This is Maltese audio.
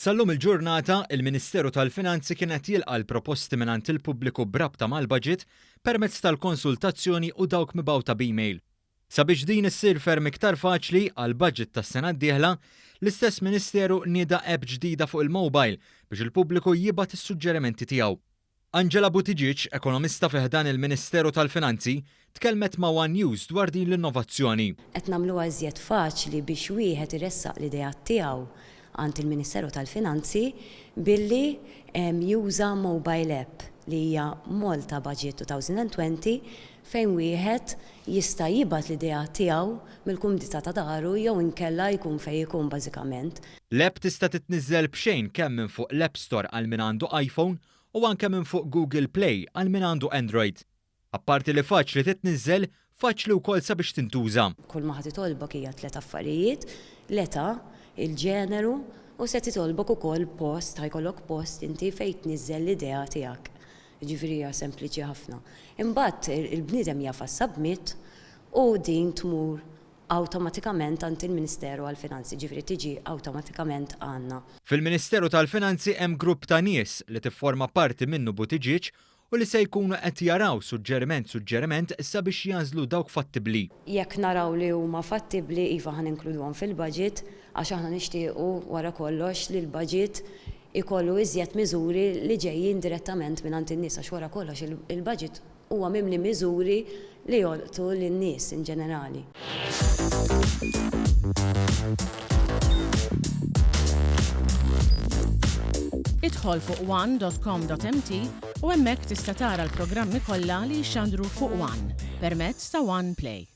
Sal-lum il-ġurnata, il-Ministeru tal-Finanzi kien qed jilqa' l-proposti mingħand il-pubbliku b'rabta mal-budget permezz tal-konsultazzjoni u dawk mibgħuta b'email. Sabiex din issir ferm iktar faċli għall-budget tas-sena d-dieħla, l-istess Ministeru nieda app ġdida fuq il-mobile biex il-pubbliku jibgħat is-suġġerimenti tiegħu. Angela Buttigieg, ekonomista fi ħdan il-Ministeru tal-Finanzi, tkellmet ma' one News dwar din l-innovazzjoni. Qed nagħmluha iżjed faċli biex wieħed iressaq l-ideat tiegħu għand il-Ministeru tal-Finanzi billi juża mobile app li hija Malta Budget 2020 fejn wieħed jista' jibgħat l-ideat tiegħu mill-kumdità ta' daru jew inkella jkun fejn ikun bażikament. L-app tista' titniżżel b'xejn kemm minn fuq l-App Store għal min għandu iPhone u anke minn fuq Google Play għal min għandu Android. Apparti li faċli titniżżel, faċli wkoll sabiex tintuża. Kull ma ħa titolbok hija tlett affarijiet, l-età, il-ġeneru u se titolbok ukoll post, ħa jkollok post inti fejn tniżżel l-idea tiegħek. Jiġifieri hija sempliċi ħafna. Imbagħad il-bniedem jagħfas submit u din tmur awtomatikament għand il-Ministeru għall-Finanzi, jiġifieri tiġi awtomatikament għandna. Fil-Ministeru tal-Finanzi hemm grupp ta' nies li tifforma parti minnu Buttigieg u li se jkunu qed jaraw suġġeriment suġġeriment sabiex jagħżlu dawk fattibbli. Jekk naraw li huma fattibbli iva ħa ninkluduhom fil-budget għax aħna nixtiequ wara kollox li l-budget ikollu iżjed miżuri li ġejjin direttament mingħand in-nies għax wara kollox il-budget Huwa mimli miżuri li jolqtu lin-nies in ġenerali. Idħol fuq one dot com dot mt u hemmhekk tista' tara l-programmi kollha li jixxandru fuq one permezz ta' One Play.